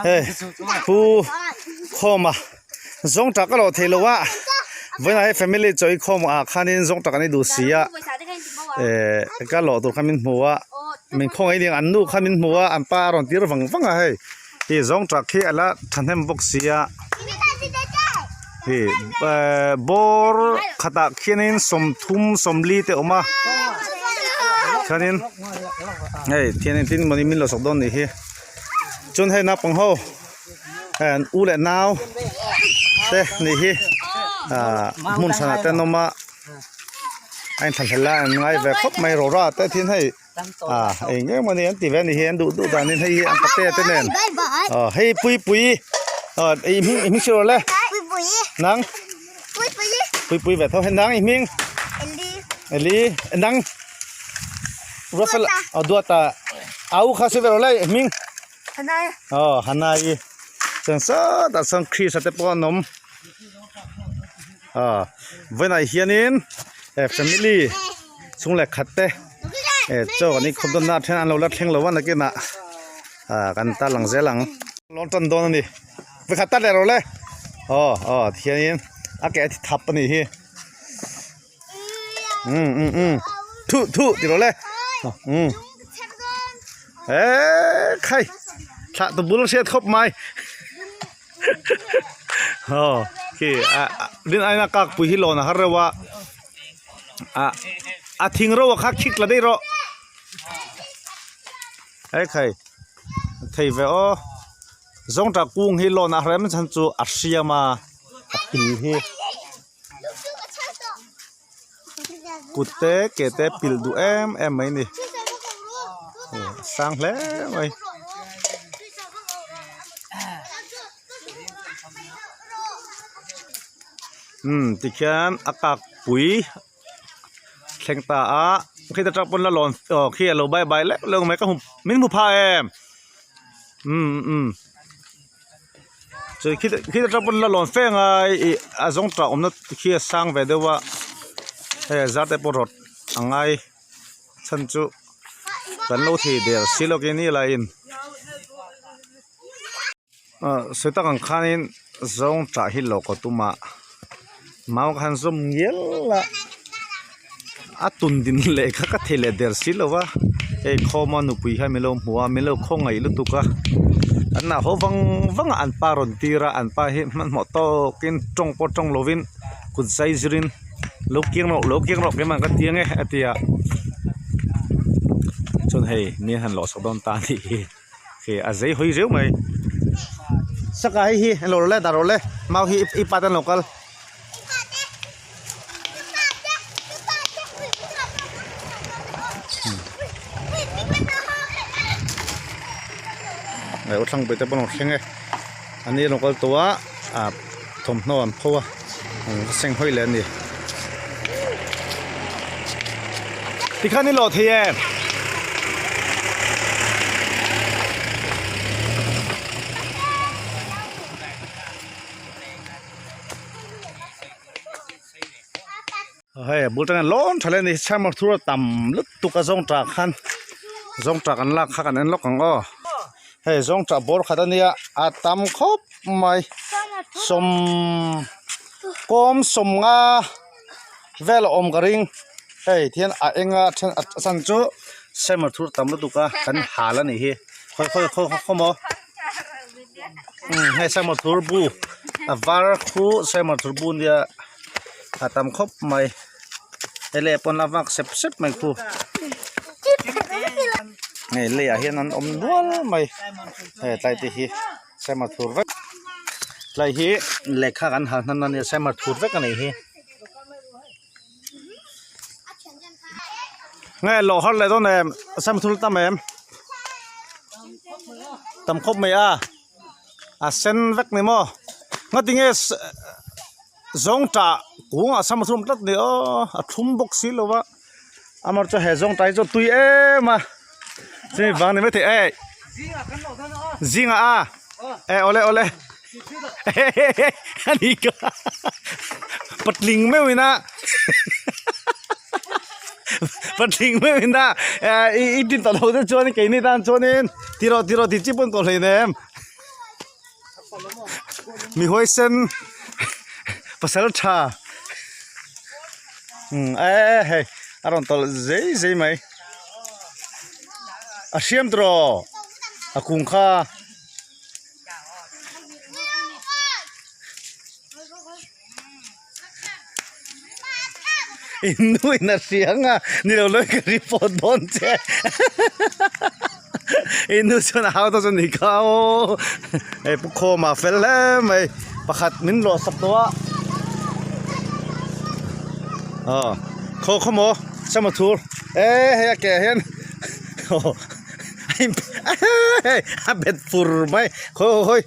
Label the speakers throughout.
Speaker 1: Hei pu khawma zawng tak a lo theih loh a vawiinah hei family chaw i khawm ah khanin zawng tak an i duh si a eh ka lawh tur kha min hmu a min khawngaih aniang an nu kha min hmu a an pa a rawn tir vang vang a hei ih zawng tak hi a la thahnem bawk si a ih eh bawr khatah khianin sawmthum sawmli te a awm a chuanin hei thian engtin mawni min lo sak dawn nih hi. Chuan hei naupang ho hei an u leh nau te nih hi ahh hmun hranah te an awm a a inthlahlel a an ngai ve khawp mai rawra te thin hei ah eng eng mawni an ti ve a ni hi an duh duh danin hei hi an pate te nen aw hei puipui aw i hming i hming si rawh le nang puipui ve tho hei nang i hming Eli nang Ruatfela aw duata au kha sawi ve rawh le hming
Speaker 2: Hanai
Speaker 1: aw Hanai chuan sawtah sawn Christ a te pawh an awm aw vawiinah hianin eh family chhung leh khat te eh chaw kan inkhawm dawn na a then an lo la thleng lo a nakinah ah kan tar lang zel ang lawn tan dawn a ni vawikhat tat leh rawh le aw aw tihianin a ke a ti thap a nih hi. Um um um thu thu ti rawh le um eh khai thlah tu bul hriat khawp mai aw khi a rin aina kak pui hi lawn a har reuh a ah a thing ro a kha khik la daih rawh eh khai thei ve aw zawngtah kung hi lawn a rem chhan chu a hriam a a pil hi. Kut te ke te pilh duh em em mai a ni a sang hle mai. Umm tikhian a kak pui thleng ta a khita tang pawn la lawn aw khi a lo bye bye leuh leuh mai ka hmu min hmu pha em umm umm. Chei khi khi atang pawn la lawn fe ang a ih a zawng tah awmna khi a sang ve deuh a hei a zar te pawh rawt a ngai chhan chu kan lo thei der si lo keini laiin ah sawi tak ang khanin zawng tah hi lo ka tum a mau khan zawm ngial a a tun din leh kha ka thei leh der si lo va hei khawma nupui hian min lo hmu a min lo khawngaih lutuk a an nah haw vang vang a an pa rawn tir a an pa hi hmanhmawh tawkin tawng pawh tawng lovin kut zai zirin lo kiang rawh lo kiang rawh keimah ka ti ang e a ti a chuan hei mi an han lawh chho dawn ta a nih hi khi a zei hawi zeuh mai saka hei hi lo le dah rawh le mau hi i pa te an lo kal. Hei u thlangpui te pawh an lo thleng e an ni an lo kal tawh a ah thawmhnaw an pho a an va seng hawi leh a ni tikhan i lawh thei em? Hei a bul tangin lawn tha leh a ni summer thur a tam lutuk a zawng tah khan zawng tah kan lak kha kan en lawk ang aw hei zawng tah bawr khat a nia a tam khawp mai sawm kawm sawm nga vel a awm ka ring hei thian a eng a then a chan chu summer thur tam lutuk a kan hal a nih hi khawi khawi khawi khaw maw. Hei summer thur bu a var khu summer thur bu nia a tam khawp mai hei leh pawn a vak sep sep mai khu hei leiah hian an awm nual mai hei tlai te hi summer thur vek tlai hi lehkha kan hal hnan ania summer thur vek a nih hi. Nge lawh har leh dawn em sam thul tam em tam khawp mai a a sen vek ni maw ngati nge zawng tah kungah sam a thum tlat ni aw a thlum bawk si lo va amaherawhchu chu he zawng tah hi chu a tui em a chumi vang ni maithei eh zingah a eh awle awle. Ani ka patling meuh ina. Patling mai min a i tin tawh lo te chuan keini tan chuanin ti rawh ti rawh tih chi pawn tawh hleinem mi huaisen pasal tha umm e hei a rawn tawlh zei zei mai a hriam tawh a kung kha. Innuin a hriang a ni lo lawih ka report dawn che innu chuan a hau ta chu ni kha aw hei pu khawma fel hle mai pakhat min lawh sak tawh a aw khaw khaw maw sama thur e hei a ke ah hian hei a bet fur mai khawi khawi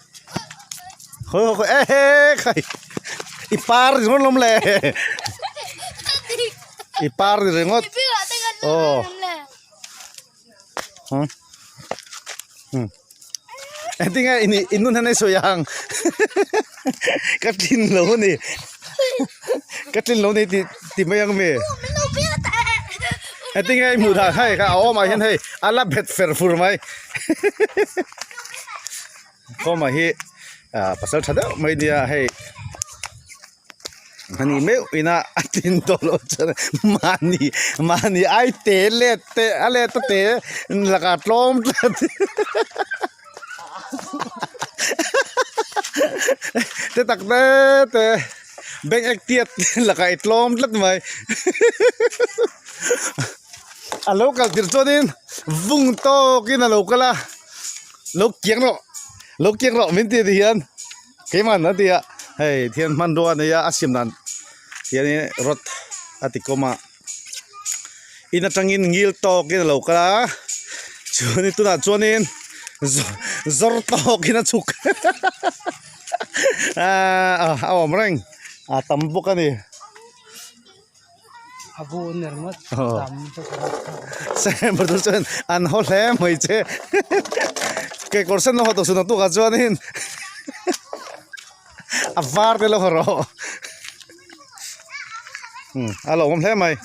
Speaker 1: khawi khawi e he khai i par ringawt lawm le i par ringawt aw hmm hmm engtinge ini inun hian ei sawi ang ka tlin lo a ni ka tlin lo a ni tih tih mai ang mi engtinge i hmuh dan hei a awmah hian hei a la bet fer fur mai. Khawma hi ah pasal tha deuh mai nia hei ani meuh ina a tin tawh loh chuan mahni mahni ai te let te a let a te lakah tlawm tlat te tak te te bank ek tiat lakah i tlawm tlat mai a lo kal tir chuanin vung tawkin a lo kal a. Lo kiang rawh lo kiang rawh min ti ti hian keimah an ti a hei thian hmanrua a nei a a siam dan hianin rod a ti kawm a in atangin ngil tawkin a lo kal a chuanin tunah chuanin zawr tawkin a chhuk ahh a awm reng a tam bawk a ni.
Speaker 2: A bu ner ngawt tam chu ka rat tawh.
Speaker 1: Sam chu chuan an haw hle mai che. Kekawr sen lo haw tawh suh naktukah chuanin a var te lo haw rawh. A lawmawm hle mai.